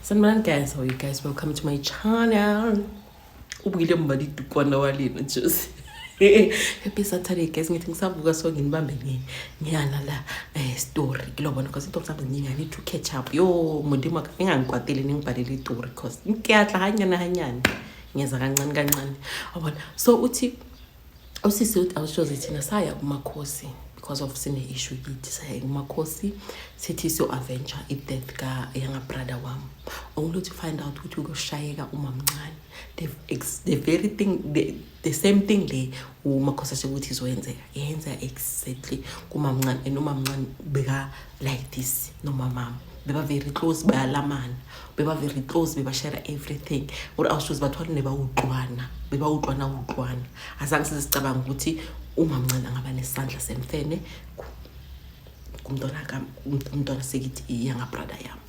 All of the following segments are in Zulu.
Sanibonani guys, how are you guys? Welcome to my channel. Ubuyile mbali wa lena Josi. Happy Saturday guys, ngithi ngisavuka so nginibambe ngiyana la story. Kilobona because into zami ziningi, I need to catch up. Yo, Modimo ngingangikwateli ningibhalele istory because ngiyatla hanyana hanyana. Ngiyeza kancane kancane. Wabona. So uthi usisi uthi awushoze thina saya kumakhosi because of sine-issue kithi, saya kumakhosi sithi siyo-avenge i-death ka-younger brother wami, only to find out ukuthi ukushayeka umamncane, the very thing, the same thing le umakhosi asho ukuthi izoyenzeka, yenzeka exactly kumamncane. And umamncane beka like this nomamama beba very close, bayalamana, beba very close, bebashare everything. Uri awushozi bathwala nebawutlwana, bebawutlwana utlwana. Azange size sicabanga ukuthi umamncane angaba nesandla semfene kumntwana umntwana sekithi, i-younger brother yami.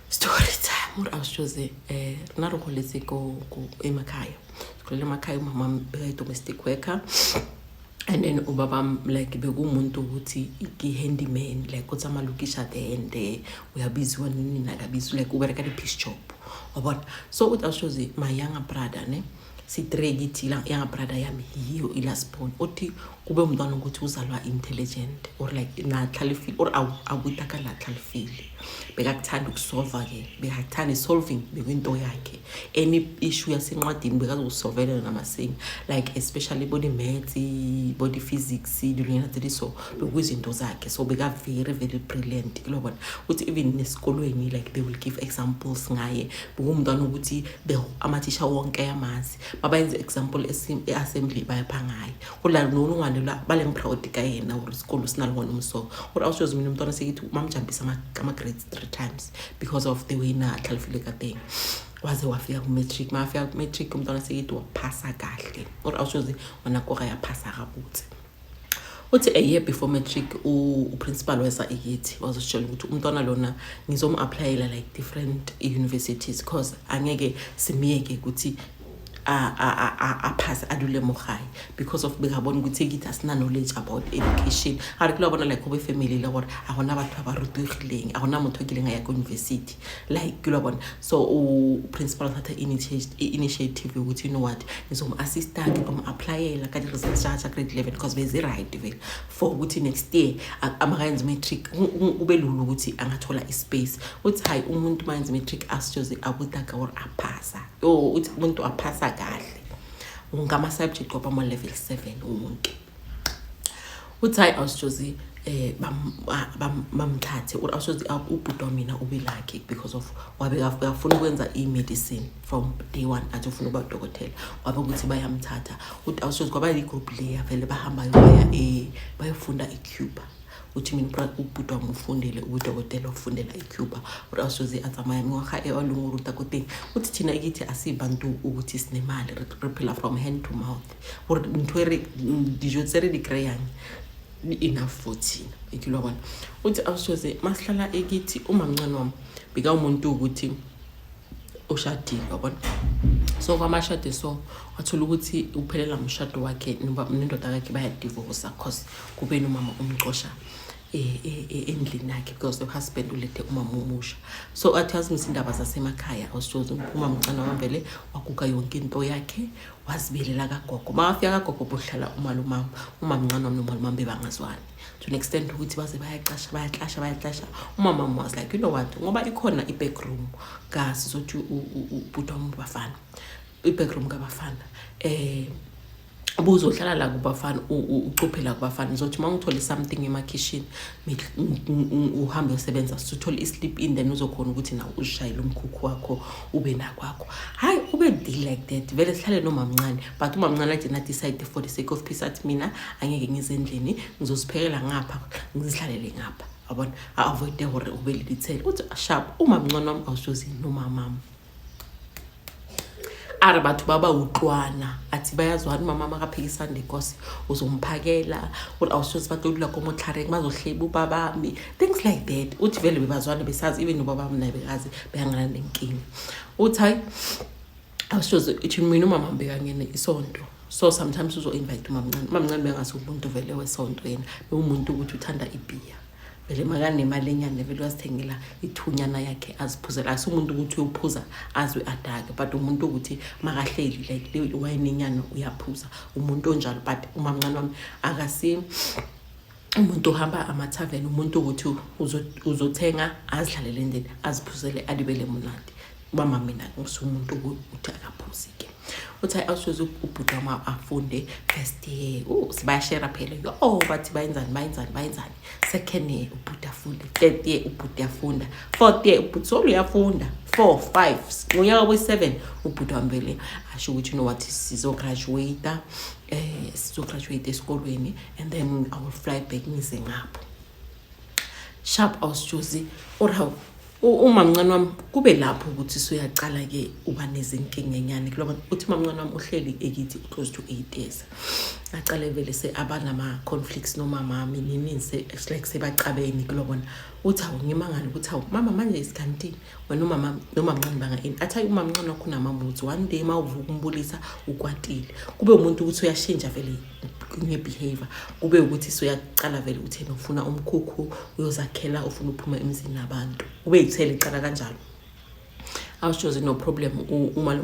Story time. Uri awushoze rina re goletse ko emakhaya, sikhulele emakhaya. Umama bekayi-domestic worker and then ubaba like bekuwumuntu ukuthi ki-handyman, like o tsamaya lokisha tende, uyabiziwa nini nakabizwa, like ubereka di-piece job, wabona. So uthi awushoze my younger brother ne si-three kithi, younger brother yami yiyo i-last born. Uthi kube umntwana ukuthi uzalwa intelligent or like natlhalefile or abutakala tlhalefile, bekakuthanda ukusolva-ke, bekakuthanda i-solving, bekuyinto yakhe. Any issue yasencwadini bekazokusolvelela namasinga, like especially bodi-maths, bodi-physics, dilonyana tse di so, bekuyizinto zakhe. So beka-very very brilliant kulobona. Uthi even nesikolweni like they will give examples ngaye. Bekuwumntwana ukuthi amathisha wonke ayamazi, mabayenze example e-assembly bayapha ngaye. Kula nolungwane bale ngiproud ka yena uri isikolo sinalona umsoko. Uri awushozi mina umntwana sekithi mamjampisa ama-grades three times because of the way na tlhalefile ka teng, waze wafika ku-matric. Makafika ku-matric umntwana sekithi waphasa kahle. Uri awushozi wona kora yaphasa gabotse. Uthi a year before matric uprincipal weza ikithi wazositshela ukuthi umntwana lona ngizom-applyela like different universities cause angeke simyeke ukuthi aphase adule mo gae because of bekabona ukuthi kithi asina knowledge about education. Ga re ke la bona like go be family le gore a gona batho ba ba rutegileng, a gona motho o kileng a ya ko university, like ke lo bona. So u-principal wathatha initiative yokuthi, you know what, ngizom-assista, ngizom-applyela ka di-results tsa grade 11 because bezi-right vele for ukuthi next year amakayenza matric kube lula ukuthi angathola ispace. Uthi hayi, umuntu mayenza matric asitshoze abutaka or aphasa. Yo, uthi umuntu aphasa kahle wonke ama-subject, kwaba ama-level 7 wonke. Uthi hayi, awusitshozi bamthathe. Uri awusitshozi ubhuti wami mina ube lucky because of wabe bekafuna ukwenza i-medicine from day one, athi ufuna ukuba udokotela. Wabe ukuthi bayamthatha. Uthi awusitshozi kwaba yi-group leya vele bahambayo baya bayofunda eCuba. Uthi mina ubhuti wami ufundile ubudokotela, ufundela eCuba. Uri awusitshozi a tsamaya mengwaga e a leng o ruta ko teng. Uthi thina kithi asibantu ukuthi sinemali, re phela from hand to mouth, gore ntho e re dijo tse re di kry-ang enough for thina ekilo bona. Uthi awushoze masihlala ekithi umamncane wami bekawumuntu ukuthi ushadile, wabona. So kwamashade, so wathola ukuthi uphelela umshado wakhe nendoda yakhe, bayadivorsa cause kube nomama umcosha endlini yakhe because the husband ulethe umama omusha. So athi azimisa indaba zasemakhaya. Awushoze umamncane wami vele waguga yonke into yakhe, wazibelela kagogo. Makafika kagogo bohlala umalumama, umamncane wami nomalumama bebangazwani to an extent ukuthi baze bayacasha, bayaclasha, bayaclasha. Umama was like, you know what, ngoba ikhona i-backroom kasizothi ubhuti wami ubafana, i-backroom kabafana, ubuzohlala la kubafana, ucuphe la kubafana. Uzothi uma uthole something emakhishini uhambe usebenza, uthole i-slip in, then uzokhona ukuthi nawe uzishayele umkhukhu wakho, ube nakwakho. Hayi, ube deal like that vele sihlale nomamncane. But umamncane athi na-decide for the sake of peace, athi mina angeke ngize endlini, ngizoziphekela ngapha, ngizihlalele ngapha, yabona, a-avoide gore ube lelithele. Uthi sharp umamncane wami awushozi nomamami a re batho ba ba utlwana, athi bayazwana. Umama makaphikisana nenkosi uzomphakela. Uri awushozi ba tlo dula ko motlhareng, bazohleba ubabami, things like that. Uthi vele bebazwana besazi, even nobabami naye bekazi beyangana nenkinga. Uthi hayi, awushozi ithi mina umama bekangene isonto, so sometimes uzo-invite umamncane. Umamncane bengasumuntu vele wesonto, yena bewumuntu ukuthi uthanda ibhiya. Vele makanemali enyane vele uyazithengela ithunyana yakhe aziphuzela. Asiwumuntu ukuthi uyophuza azwe adake, but umuntu ukuthi makahleli like le wayini enyana uyaphuza, umuntu onjalo. But umamncane wami akasi umuntu ohamba amathaveni, umuntu ukuthi uzothenga azidlalele endlini, aziphuzele, alibele munandi. Mama mina ngisumuntu ukuthi akaphuzi-ke. Uthi hayi, awusoze ubhuti wami afunde first year, oh, sibayashera phela yo, bathi bayenzani, bayenzani, bayenzani. Second year ubhuti afunde, third year ubhuti afunda, fourth year ubhuti solo uyafunda, four, five, ngonyaka we-7 ubhuti wami vele asho ukuthi no, wathi sizograduate, sizograduate esikolweni and then I will fly back, ngize ngapho. Sharp, awusijozi or hawu, umamncane wami kube lapho ukuthi suyacala-ke uba nezinkinga enyane kulo. Uthi umamncane wami uhleli ekithi close to 8 years, acale vele se abanama-conflicts nomamami nini, it's like sebacabene kulobona. Uthi hawu, ngimangale ukuthi hawu mama, manje isikanti wena umama nomamncane banga-ini? Athi hayi, umamncane wakho unamamuthi, one day uma uvuka umbulisa ukwatile, kube umuntu ukuthi uyashintsha vele nge-behavior, kube ukuthi suyacala vele ukuthi yena ufuna umkhukhu, uyozakhela, ufuna uphuma emzini nabantu, kube yithele icala kanjalo. Awushoze no problem, uma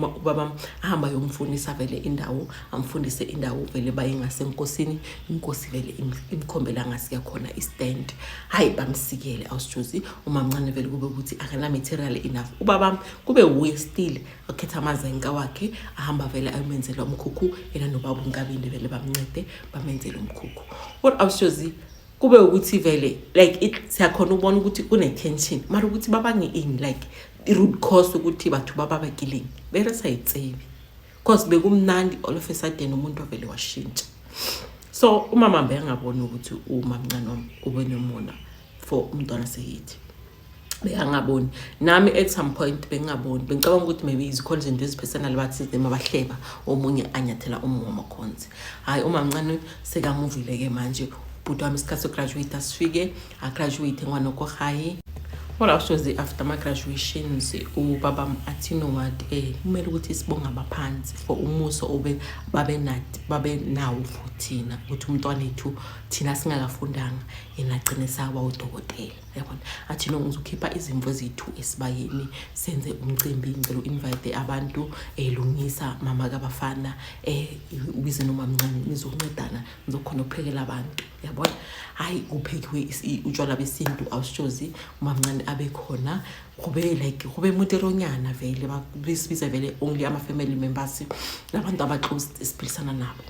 ubaba ahamba yomfundisa vele indawo, amfundise indawo vele baye ngasenkosini, inkosi vele imkhombela ngasika khona istand. Hayi, bamsikele. Awusijozi umamncane vele kube ukuthi akana material enough, ubaba kube wuye still akhetha amazenka wakhe, ahamba vele ayomenzela umkhukhu, yena nobaba uNkabinde vele bamncede bamenzele umkhukhu. Kodwa awusijozi kube ukuthi vele like it siyakhona ukubona ukuthi kune-tension, mara ukuthi babange ini, like i-root cause ukuthi batho ba babakileng be re sa e tsebe, cause bekumnandi, all of a sudden umuntu vele washintsha. So umama bengaboni ukuthi umamncane wami ube nomona for umntwana sekithi, bekangaboni. Nami at some point bengingaboni, bengicabanga ukuthi maybe zikhona izinto ezipersonal, bathi noma bahleba omunye anyathela omunye wamakhonzi. Hhayi, umamncane sekamuvile-ke manje ubhuti wami, isikhathi sokugraduate asifike, agraduate ngwanokohayi. Kodwa awushozi after ama-graduations ubaba athi no, what, kumele ukuthi sibonge abaphansi for umuso obe babe nathi, babe nawo for thina, ukuthi umntwana ethu thina singakafundanga yena agcine saba udokotela, yabona. Athi no, ngizokhipha izimvu eziyi-two esibayeni, senze umcimbi, ngicela u-invite abantu, lungisa mama kabafana, ubize nomamncane, nizoncedana, nizokhona ukuphekela abantu, yabona. Hhayi, kuphekiwe utshwala besintu, awusitshozi umamncane abe khona, kube like kube muteronyana vele, besibiza vele only ama-family members nabantu aba-close esiphilisana nabo.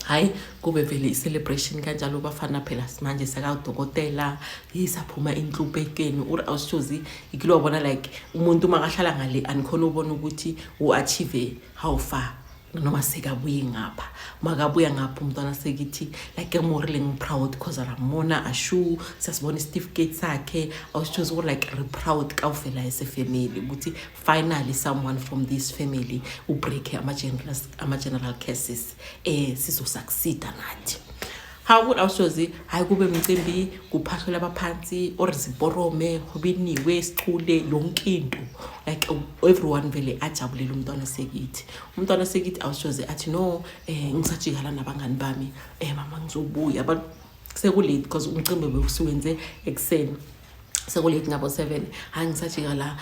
Hayi, kube vele i-celebration kanjalo, bafana phela manje sakadokotela, yisaphuma inhlupekeni uri awusitshozi ikilo wabona like umuntu uma kahlala ngale anikhona ubona ukuthi u-achieve how far noma sekabuye ngapha. Makabuya ngapha umntwana sekithi like mo re leng proud cause ra mmona ashu, siyasibona isitifiketi sakhe. Awusitshozi ukuthi like re proud kaofela as a family ukuthi finally someone from this family ubreak ama-general curses, sizosucceeda nathi. Hawu, awushozi hayi, kube mcimbi, kuphahlelwa abaphansi or ziporome, kubiniwe, sicule yonke into, like everyone vele ajabulele umntwana sekithi. Umntwana sekithi awushozi athi no, ngisajikala nabangani bami, mama ngizobuya, but sekulate because umcimbi bewusuwenze ekuseni, sekulate ngabo 7. Hayi, ngisajika la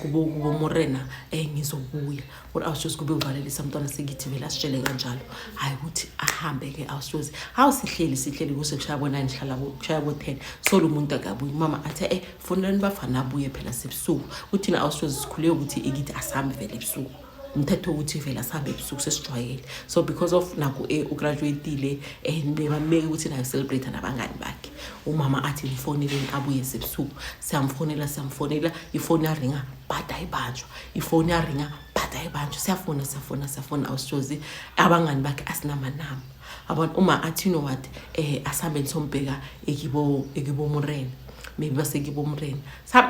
kubo morena, ngizobuya. Kodwa awushozi kube uvalelisa umntwana sekithi vele asitshele kanjalo, hayi ukuthi ahambe-ke. Awushozi hawu, sihleli sihleli kuse kushaya bo-9, sihlala kushaya bo-10, so lo muntu akabuyi. Umama athi fonelani bafana abuye phela sebusuku. Uthina awushozi sikhule ukuthi ikithi asihambi vele ebusuku, umthetho ukuthi vele asihambe ebusuku sesijwayele. So because of naku ugraduatile and bebameke ukuthi nayo celebrate nabangani bakhe, umama athi mfoneleni abuye sebusuku. Siyamfonela, siyamfonela, ifoni yaringa but ayibanjwa, ifoni yaringa but ayibanjwa. Siyafona, siyafona, siyafona, awusitshozi abangani bakhe asinamanamba abona. Uma athi you know what, asihambeni sombheka ekibo morena, maybe basekibo morena.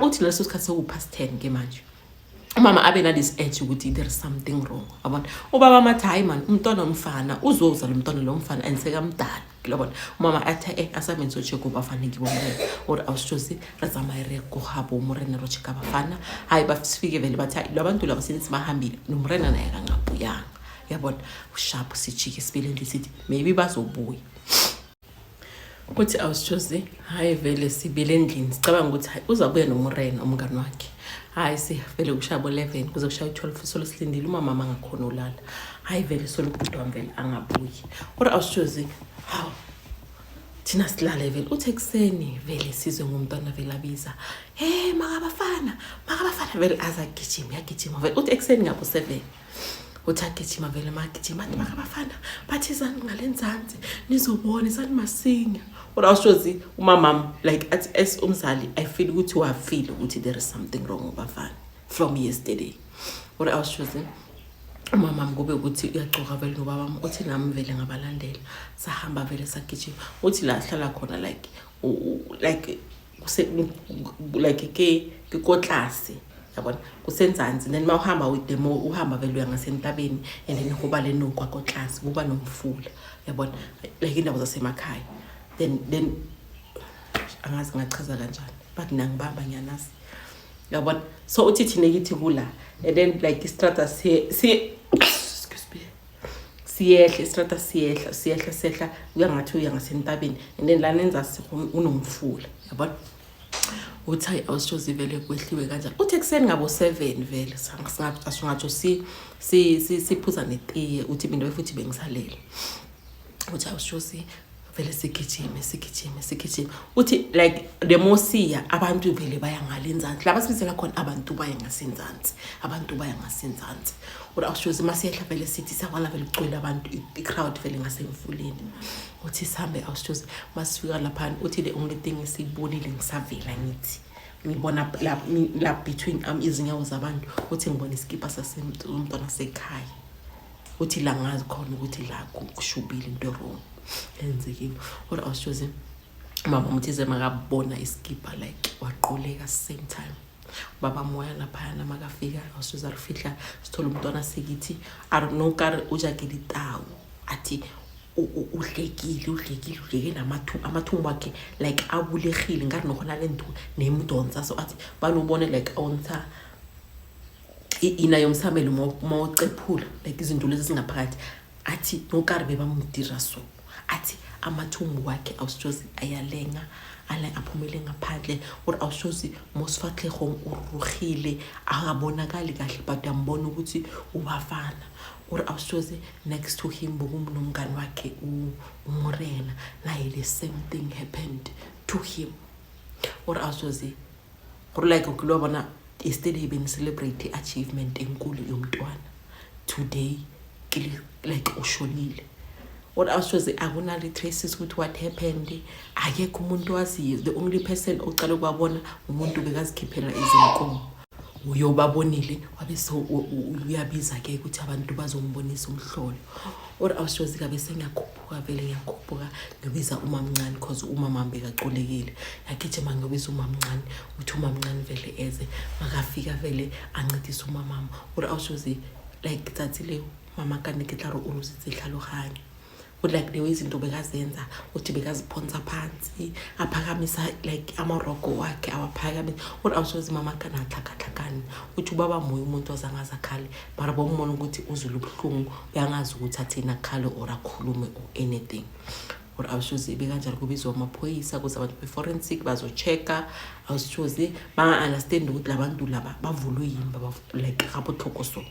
Uthi leso sikhathi seku-past 10 ke manje, umama abe nalesi edge ukuthi there is something wrong, yabona. Ubaba mathi hayi man, umntwana omfana uzoza lo mntwana lo mfana and sekamdala, yabona. Umama athi asihambeni so-check ubafana kibo morena. Or awusitshozi re tsamaye re ko gabo morena ro checka bafana. Hayi, basifike vele bathi hayi, labantu laba since bahambile nomrena naye kangabuyanga, yabona. Usharp, sijike sibile endlini sithi maybe bazobuya. Uthi awusitshozi, hhayi vele sibile endlini, sicabanga ukuthi hayi uzabuya noMorena umngani wakhe. Hhayi sivele kushaya bo-11 kuze kushaya u-12, solo silindile umama angakhona ulala. Hhayi vele solo ubhuti wami vele angabuyi. Kodwa awusitshozi, hawu thina silale vele. Uthi ekuseni vele sizwe ngomntwana vele abiza, hey makabafana, makabafana, vele aze agijima, uyagijima vele. Uthi ekuseni ngabo 7, uthi agijima vele, magijima athi makabafana, bathi zani ngale nzansi nizobona izani masinya. Kodwa awushozi umamam like athi as umzali I feel ukuthi wafeel ukuthi there is something wrong ngobafana from yesterday. Kodwa awushozi umamam kube ukuthi uyagcoka vele nobabam, uthi nami vele ngabalandela, sahamba vele sagijima. Uthi la sihlala khona like like kuse like ke ko tlase, yabona, kusenzansi. Then mawuhamba with the more uhamba vele uya ngasentabeni and then kuba le nokwa kotlase, kuba nomfula, yabona, like indawo zasemakhaya. Then angazi ngachaza kanjani, but nangibamba ngiyanazi, yabona. So uthi thina kithi kula and then like istrata siye siye, excuse me, siyehla istrata, siyehla siyehla siyehla, kuya ngathi uya ngasentabeni and then lana enzasi unomfula, yabona. Uthi hayi awusitshozi vele kwehliwe kanjani. Uthi ekuseni ngabo-7 vele asingatsho siphuza netiye. Uthi mina futhi bengisalele. Uthi awusitshozi vele sigijime sigijime sigijime. Uthi like the more siya, abantu vele baya ngale nzansi la basibizela khona, abantu baya ngasenzansi, abantu baya ngasenzansi. Uthi awusitshozi masiyehla vele sithi siyabona vele kugcwele abantu, i-crowd vele ngasemfuleni. Uthi sihambe, awusitshozi masifika laphana, uthi the only thing esiyibonile, ngisavela ngithi ngibona la between izinyawo zabantu, uthi ngibona iskipa sasemntwana sekhaya. Uthi la ngazi khona ukuthi la kushubile, into wrong enzekile. Kodwa awusitshozi mama umthize makabona iskipa like waquleka same time. Baba moya laphayana makafika, awusitshozi arifihla sithola umntwana sekithi a re no kare o ja ke ditau. Athi udlekile udlekile udleke amathumbu akhe like abulegile ngari nokhona le nto nemdonsa. So athi banubone like awontsha ina yomsamelo uma ucephula like izinto lezi ezingaphakathi, athi nokari bebamdira. So athi amathumbu wakhe awusitshozi ayalenga ala aphumele ngaphandle. Or awusitshozi mosifatlhegong urugile, akabonakali kahle but uyambona ukuthi ubafana. Or awusitshozi next to him bokunomngani wakhe uMorena, naye the same thing happened to him. Or awusitshozi gore like o kile wa bona yesterday beni-celebrate i-achievement enkulu yomntwana, today like ushonile. Or awusitshozi akunalo i-traces ukuthi what happened, akekho umuntu waziyo. The only person ocala ukubabona umuntu bekazikhiphela izinkomo, uyobabonile wabe so uyabiza-ke ukuthi abantu bazombonisa umhlolo. Or awusitshozi kabe sengiyakhuphuka vele, ngiyakhuphuka ngiyobiza umamncane cause umama bekaculekile. Ngiyagijima ngiyobiza umamncane, uthi umamncane vele eze, makafika vele ancedise umamama. Or awusitshozi like tsatsi leo mama ka ne ke tla re o lositse tlhaloganyo. Uthi like the way izinto bekazenza, uthi bekaziphonsa phansi, aphakamisa like amarogo wakhe awaphakamisa. Uthi awushozi mama kana tlhakatlhakane. Uthi ubaba moya umuntu ozangaze akhale, mara bombona ukuthi uzwile ubuhlungu, uyangazi ukuthi athini, akhale or akhulume or anything. Or awushozi bekanjalo, kubizwa amaphoyisa kuze abantu be-forensic bazo-check-a. Awushozi banga-understand ukuthi la bantu laba bavulwe yini like gabotlhoko. So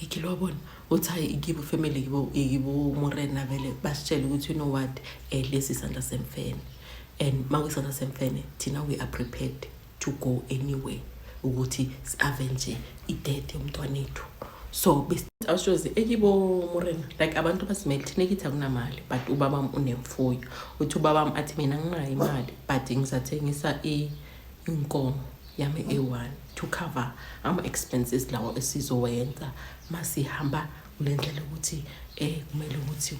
ikile wabona uthi hayi ikibo family kibo ikibo Morena vele basitshele ukuthi you know what, lesi sandla semfene and makuyisandla semfene thina we are prepared to go anywhere ukuthi si-avenge i-death yomntwanethu. So awushozi ekibo Morena like abantu basimele, thina kithi akunamali but ubabam unemfuyo. Uthi ubabam athi mina nginayo imali but ngizathengisa inkomo yami eyi-one to cover ama-expenses lawo esizowenza masihamba kule ndlela ukuthi kumele ukuthi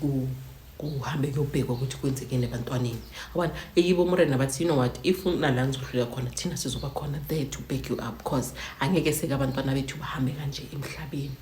kuhambe kuyobhekwa ukuthi kwenzekeni ebantwaneni, yabona. Eyibo Morena bathi you know what, if unala nizohluleka khona, thina sizoba khona there to back you up cause angeke seke abantwana bethu bahambe kanje emhlabeni.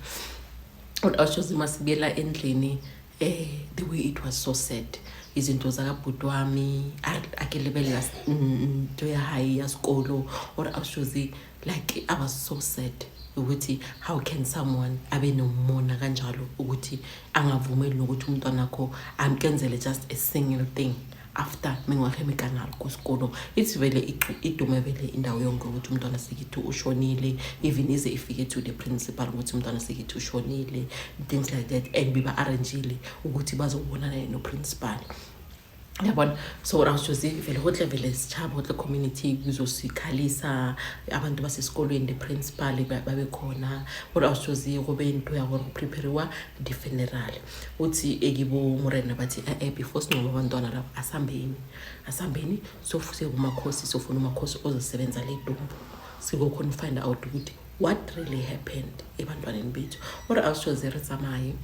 Kodwa awushozi masibuyela endlini, the way it was so sad, izinto zakabhuti wami ake lebelela nto ya hae ya sekolo. Or awushozi like I was so sad ukuthi how can someone abe nomona kanjalo ukuthi angavumeli nokuthi umntwana wakho amkenzele just a single thing. After mengwaga e mekana re ko sekolong, it's vele idume vele indawo yonke ukuthi umntwana sekithi ushonile, even ize ifike to the principal ukuthi umntwana sekithi ushonile, things like that, and beba-arrangile ukuthi bazobonana no-principal, yabona. So rawujozi vele go tle vele setšhaba, go tle community kuzosikhalisa, abantu basesikolweni, the principal babe khona. Gore awujozi go be nto ya gore go prepariwa di-funeral. Uthi ekibo morena bathi, e-e, before singcwaba abantwana labo, asambeni, asambeni sofuse kumakhosi, sofuna umakhosi ozosebenza le dumbu, sikokhona ufind out ukuthi what really happened ebantwaneni bethu. Ore awujozi re tsamaye,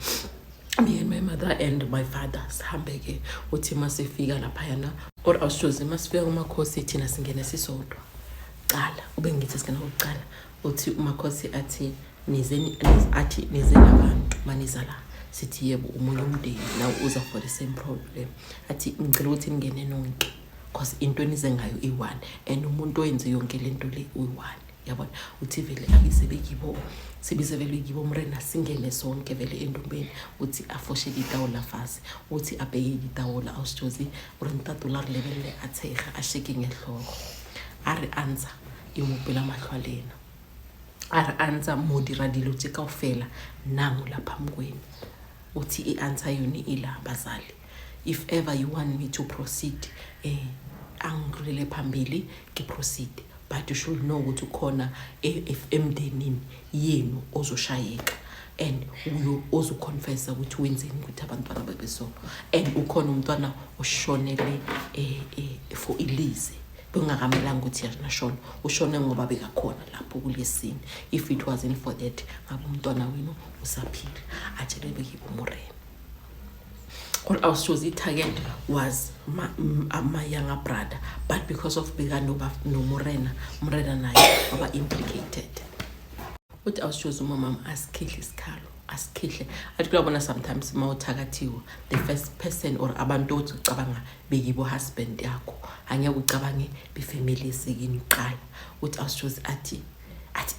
me and my mother and my father, sihambe-ke. Uthi masifika laphayana, or awushozi, masifika kumakhosi, thina singene sisodwa cala, ube ngithi singena kokucala. Uthi umakhosi athi nize, athi nize nabantu maniza la? Sithi yebo, omunye umndeni nawo uza for the same problem. Athi ngicela ukuthi ningene nonke, cause into enize ngayo iyi-one and umuntu oyenze yonke le nto le uyi-one, yabona. Uthi vele abize bekibo, sibize vele kibo mrena, singene sonke vele endumbeni. Uthi afosheke itawula fasi, uthi abheke itawula, awusitshozi uri ntatula re lebelele, a tshega, a shake ngehloko, a re answer e mo pela mahlo a lena. A re answer mo dira dilo tse kaofela nangu lapha mkwenu. Uthi i-answer yone ila, bazali. If ever you want me to proceed, angidlulele phambili ke proceed, but you should know ukuthi ukhona emndenini yenu ozoshayeka and uyo ozoconfessa ukuthi wenzeni ukuthi abantwana babe so, and ukhona umntwana oshonele for ilize, bekungakamelanga ukuthi yena shona, ushone ngoba bekakhona lapho kulesini. If it wasn't for that, ngabe umntwana wenu usaphila. Atshele bekibo morena or awushozi i-target was my younger brother, but because of beka nomorena, morena naye waba implicated. Uthi awushozi umamam asikhihle isikhalo, asikhihle, athi kuyabona sometimes uma uthakathiwe, the first person or abantu othi ucabanga bekibo husband yakho, angeke ucabange befamily esekini kuqala. Uthi awushozi athi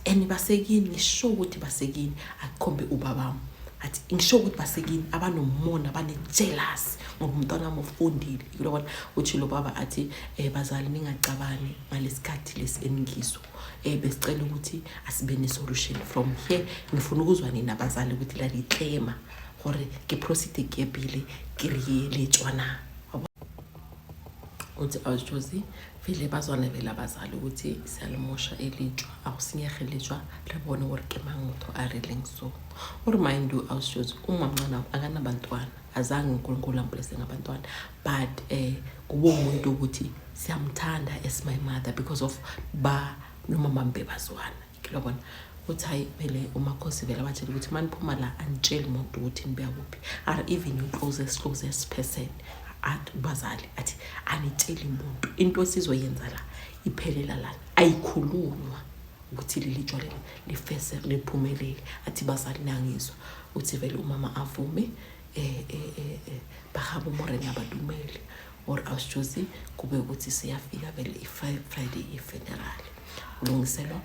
and basekini, ngisho ukuthi basekini, akhombe ubabami, athi ngisho ukuthi basekini abanomona, bane-jealous ngoba umntwana wami ufundile, uyabona. Uthi lo baba athi, bazali, ningacabani ngalesikhathi lesi eningiso, besicela ukuthi asibe ne-solution from here. Ngifuna ukuzwa nina abazali ukuthi la litlema gore ke proceed ke pele ke re ye na. Uthi awusitshozi vele bazwane vele abazali ukuthi siyalimosha elitshwa, awusinyege letshwa, re bone gore ke mang motho a rileng. So uri mind you, awusitshozi umamncane akanabantwana, azange uNkulunkulu amblesse ngabantwana, but kube umuntu ukuthi siyamthanda as my mother because of ba nomama bebazwana, uyabona. Uthi hayi vele umakhosi vele abatshela ukuthi maniphuma la, anitsheli muntu ukuthi nibuya kuphi, are even your closest closest person. Athi bazali, athi anitsheli muntu, into esizoyenza la iphelela lana, ayikhulunywa ukuthi leli tshwa leli lifese liphumelele. Athi bazali nangizwa. Uthi vele umama avume, bahamba umorena badumele or awusitshozi kube ukuthi siyafika vele i-Friday i-funeral, kulungiselwa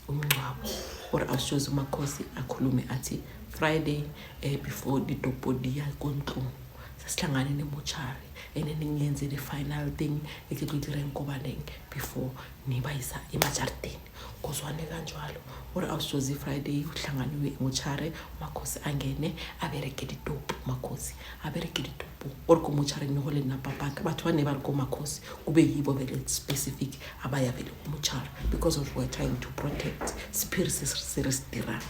umngcwabo. Or awusitshozi umakhosi akhulume athi Friday, before ditopo di ya ko ntlong, sesihlangane nemochari and then ngiyenze the final thing e ke tlo direng ko baneng before nibayisa emajarideni, kuzwane kanjalo. Ore awusitshozi Friday uhlanganiwe emochari, umakhosi angene abereke ditopo, makhosi abereke ditopo ore ko mochari ne go le nna papaka batho ba ne ba re ko makhosi kube yibo vele specific abaya vele ko mochari because of we're trying to protect sephiri se se re se dirang.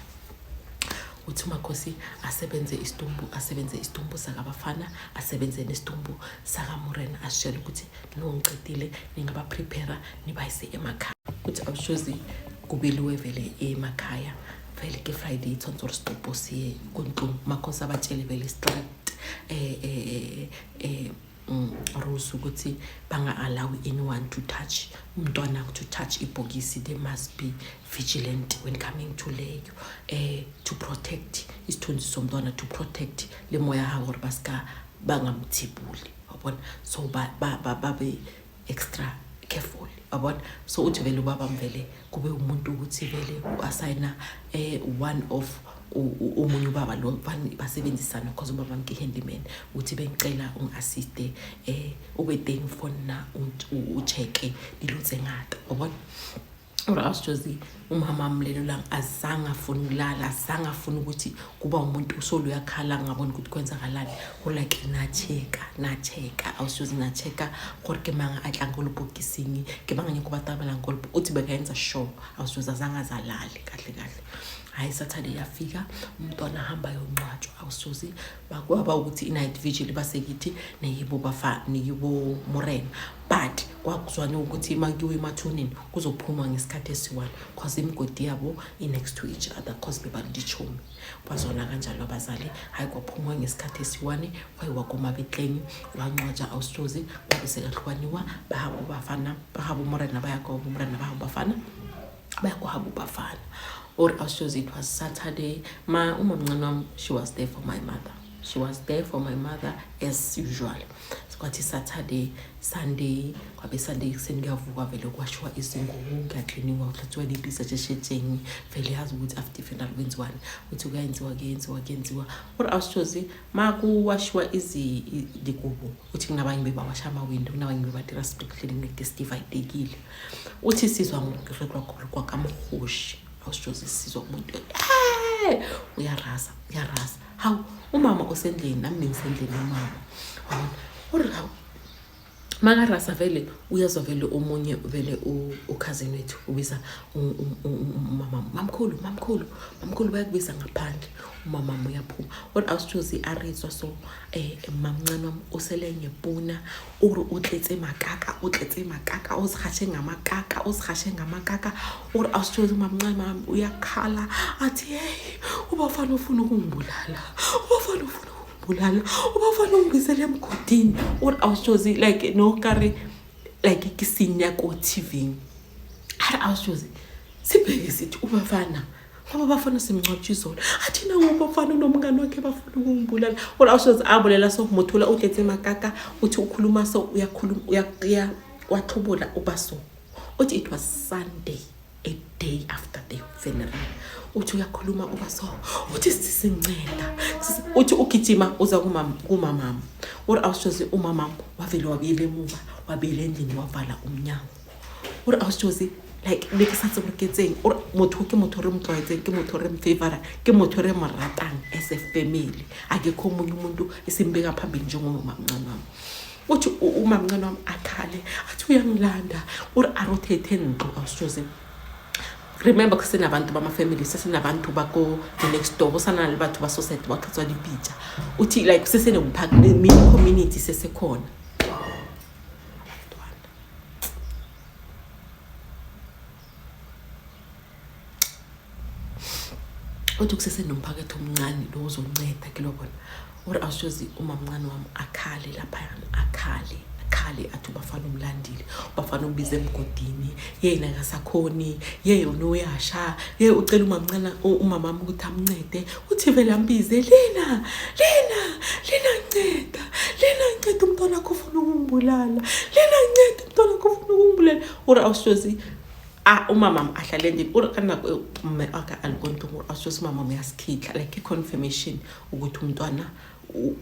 Uthi umakhosi asebenze isidumbu, asebenze isidumbu sakabafana, asebenze nesidumbu sakamurena, asitshele ukuthi no, ngicedile, ningaba-prepare nibayise emakhaya. Uthi awushozi kubiliwe vele emakhaya vele ke Friday, tshwanetse gore setopo siye ko ntlong. Makhosi abatshele vele strict rules ukuthi banga-allow anyone to touch umntwana, to touch ibhokisi. They must be vigilant when coming to leyo to protect isithunzi somntwana, to protect le moya hawo gore ba ska bangamthibuli, wabona. So babe extra careful, wabona. So uthi vele ubaba vele kube umuntu ukuthi vele u-assigna one of Omunye ubaba lo basebenzisana cause ubaba wami ki-handyman, uthi bengicela ungi-assiste ube teng for nna, o check-e dilo tse ngata, wa bona. Ore awusitshozi umama wami lelo langa azange afune ukulala, azange afune ukuthi kuba umuntu usolo uyakhala, ngabona ukuthi kwenzakalani. Go like na-checka, na-checka awusitshozi, na-checka gore ke mang a tlang ko lepokising, ke mang a nyako ba tabelang ko. Uthi bekayenza sure awusitshozi azange azalale kahle kahle. Hhayi, Saturday yafika, umntwana ahamba ayongcwatshwa awusitshozi. Kwaba ukuthi i-night vigil basekithi neyibo bafa neyibo morena, but kwakuzwane ukuthi uma kuyiwa emathuneni kuzophuma ngesikhathi esiyi-one cause imigodi yabo i-next to each other cause bebalichomi. Kwazwana kanjalo abazali. Hhayi, kwaphuma ngesikhathi esiyi-one, kwayiwa komabitleng, kwangcwatsha awusitshozi, kwabe sekahlukaniwa bahabo bafana bahabo morena baya kwabo morena, bahabo bafana baya kwabo bafana. Or awusitshozi, it was Saturday. Ma umamncane wami, she was there for my mother, she was there for my mother as usual. Kwathi Saturday, Sunday, kwabe Sunday ekuseni kuyavukwa vele, kwashiwa izingubo, kuyakliniwa, kuhlathiwa dipisa tsheshetsheng vele, yazi ukuthi after funeral kwenziwani. Uthi kuyayenziwa, kuyenziwa, kuyenziwa. Or awusitshozi, ma kuwashiwa dikobo, uthi kunabanye bebawasha amawindo, kunabanye bebadira spring cleaning, nekudivayidekile. Uthi sizwa kwakamhoshi awusitshozi, sizwa umuntu uyarasa, uyarasa. Hawu, umama usendlini, nami ngisendlini nomama, wabona. Uri hawu, makarasa vele uyezwa vele omunye vele ukhazini wethu ubiza umama, "Mamkhulu, mamkhulu, mamkhulu, bayakubiza ngaphandle." Umama uyaphuma. Uri awusitshozi arizwa so mamncane wami usele ngepuna. Uri o tletse makaka, o tletse makaka, o zihashe ngamakaka, uzihashe ngamakaka. Uri awusitshozi umamncane wami uyakhala athi, "Hey, ubafana ufuna ukungibulala, ubafana ufuna ukungibulala, ubafana ungibizele emgodini." Uri awusitshozi like no kare like ke senya ko TV. Ari awusitshozi sibheke sithi ubafana ngoba bafana simngcwatsha izolo, athi nangu ubafana unomngane wakhe bafuna ukungibulala. Uri awusitshozi a bolela so motho o tletse makaka. Uthi ukhuluma so, uyakhuluma, uya watlhobola uba so. Uthi it was Sunday, a day after the funeral. Uthi uyakhuluma uba so, uthi sisinceda. Uthi ugijima uza kumamam. Uri awusitshozi umamam wavele wabuyela emuva, wabuyela endlini, wavala umnyango. Uri awusitshozi like ne ke sa tsebe gore ke tseng. Ore motho ke motho re mo tlwaetseng, ke motho re mo favora, ke motho re mo ratang as a family. Akekho omunye umuntu esimbeka phambili njengomamncane wami. Uthi umamncane wami akhale athi uyangilanda. Uri a rotate ntlo awusitshozi. Remember kusenabantu bama-family, sesenabantu bako the next door, kusana le batho ba society ba tlhatswa dipitsa. Uthi like mini community sesekhona. Abantwana uthi kusesenomphakathi omncane lo uzonceda ke lobona. Uri awushozi umamncane wami akhale laphayana, akhale, akhale athi ubafana umlandile, ubafana umbize emgodini, yena akasakhoni, ye yona uyasha, ye ucela umamncane umamami ukuthi amncede. Uthi vele ambize, "Lina, Lina, Lina, nceda, Lina, nceda, umntwana akho ufuna ukungibulala, Lina, nceda, umntwana akho ufuna ukungibulala." Uri awushozi a umama ahlale endlini. Uri ka nako eo mme a ka a le ko ntlong. Uri awushozi umama uyasikhitlha like i-confirmation ukuthi umntwana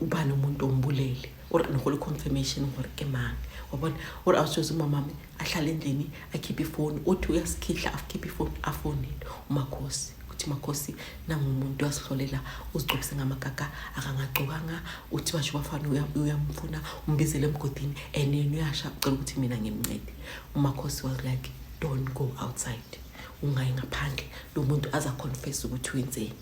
ubani umuntu ombulele. Uri ne go le confirmation gore ke mang, wa bona. Uri awushozi umamami ahlale endlini, akhiphe ifoni. Uthi uyasikhihla, akhiphe ifoni, afonele umakhosi uthi, "Makhosi, nangumuntu uyasihlolela, uzigcobise ngamakaka akangagcokanga. Uthi basho bafana uyamfuna, umbizele emgodini and yena uyasha, ucela ukuthi mina ngimncede." Umakhosi was like, "Don't go outside, ungayi ngaphandle, lo muntu aza confess ukuthi wenzeni."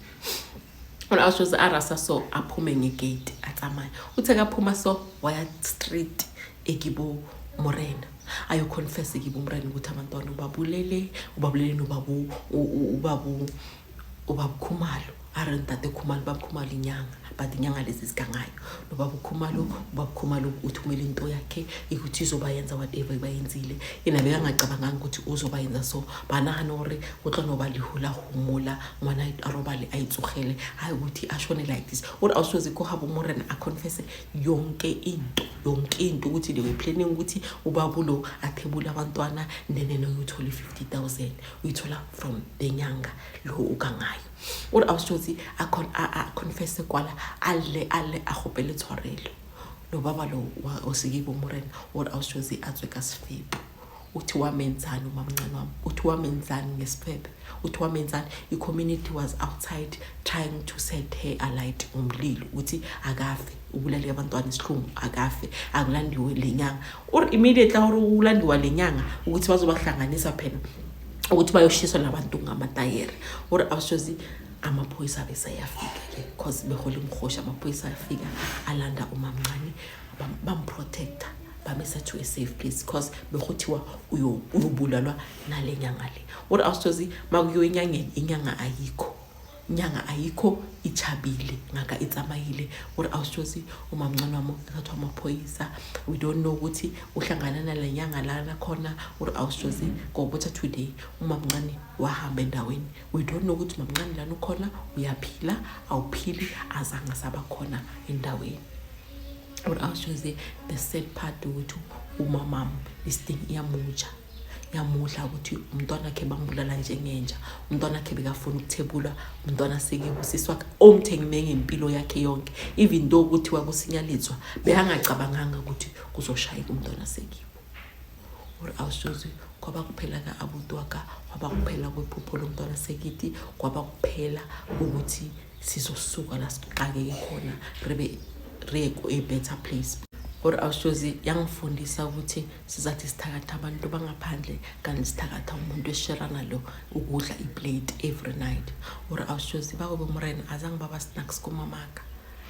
Awushozi arasa so aphume ngegate atsamaye. Uthe kaphuma so waya straight ekibo morena, ayoconfess kibo morena ukuthi abantwana ubabulele, ubabulele nobabu ubabu ubaba Khumalo. A re ntate Khumalo, baba Khumalo inyanga, but inyanga lezi zigangayo nobaba Khumalo. Ubaba Khumalo uthumela into yakhe ukuthi izobayenza whatever bayenzile. Yena bekangacabanganga ukuthi uzobayenza so. Ba nagana gore go tlo no ba lehu la homola, ngwana a robale a itsogele, hayi ukuthi ashone like this. Ore awusoze ko gabo morena a confesse yonke into, yonke into ukuthi they were planning ukuthi ubaba lo athebule abantwana, then yena uyothola i-50 000, uyithola from the nyanga lo ukangayo. O re ausi a confesse kwala, a lle a lle, a kgopele tshwarelo. Lo baba lo osekibo morena, o re ausi a tswe ka sefepo. Uthi wamenzani umamncane wami? Uthi wamenzani ngesifebe? Uthi wamenzani? I-community was outside trying to set her alight ngomlilo, ukuthi akafe, ubulaleka abantwana isihlungu, akafe, akulandiwe le nyanga. Or immediately or ulandiwa le nyanga ukuthi bazobahlanganisa phela ukuthi bayoshiswa labantu ngamatayere. Or awushozi amaphoyisa besayafika-ke, cause behola imhosha. Amaphoyisa afika alanda umamncane, bamprotecta, bamisa to a safe place, cause bekuthiwa uyobulalwa nale nyanga le. Or awushozi makuyiwa enyangeni, inyanga ayikho, inyanga ayikho, ichabile ngaka itsamayile. Or awushozi umamncane wami uthathwa amaphoyisa, we don't know ukuthi uhlangana nale nyanga lana khona. Or awushozi ngobutha today umamncane wahamba endaweni, we don't know ukuthi umamncane lana ukhona, uyaphila, awuphili, azange saba khona endaweni. Or awushozi the sad part ukuthi umamam this thing iyamutsha, yamudla ukuthi umntwana wakhe bambulala njengenja. Umntwana wakhe bekafuna ukuthebulwa, umntwana sekebusiswa omthengime ngempilo yakhe yonke, even though kuthiwa kusinyalitswa, bekangacabanganga ukuthi kuzoshayeka umntwana sekibo. Or awushozi kwaba kuphela ka-abuti waka, kwaba kuphela kwephupho lomntwana sekithi, kwaba kuphela ukuthi sizosuka la sixakeke khona, rebe re a better place. Or awushozi yangifundisa ukuthi sizathi sithakatha abantu bangaphandle, kanti sithakatha umuntu esishera nalo ukudla iplate every night. Or awushozi bakobe morena azange baba snacks komamaka,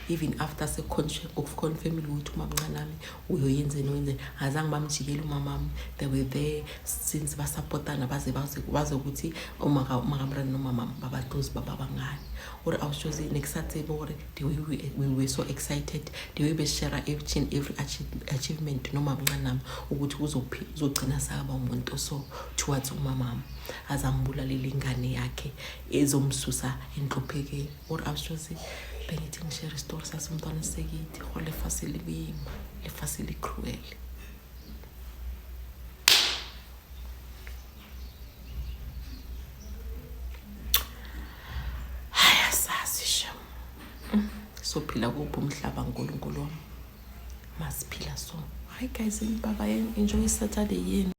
even after sekuconfirmile ukuthi umamncane wami uyoyenzeni wenzeni, azange bamjikele umamami. They were there since, basapotana baze baze ukuthi umakamrana nomamami baba close, baba bangani. Or awushozi nekusatsebe gore the way we were so excited, the way beshare each and every achievement nomamncane nami, ukuthi uzogcina saba umuntu so towards umamami azambulalele ingane yakhe ezomsusa enhluphekeni. Or awushozi bengithi ngishare isitori sasumntwana sekithi go lefase le boima, lefase le cruel. Hayi, asazi shem, sophila kuphi umhlaba, nkulunkulu wami, masiphila so. Hi guys, bye bye, enjoy Saturday yenu.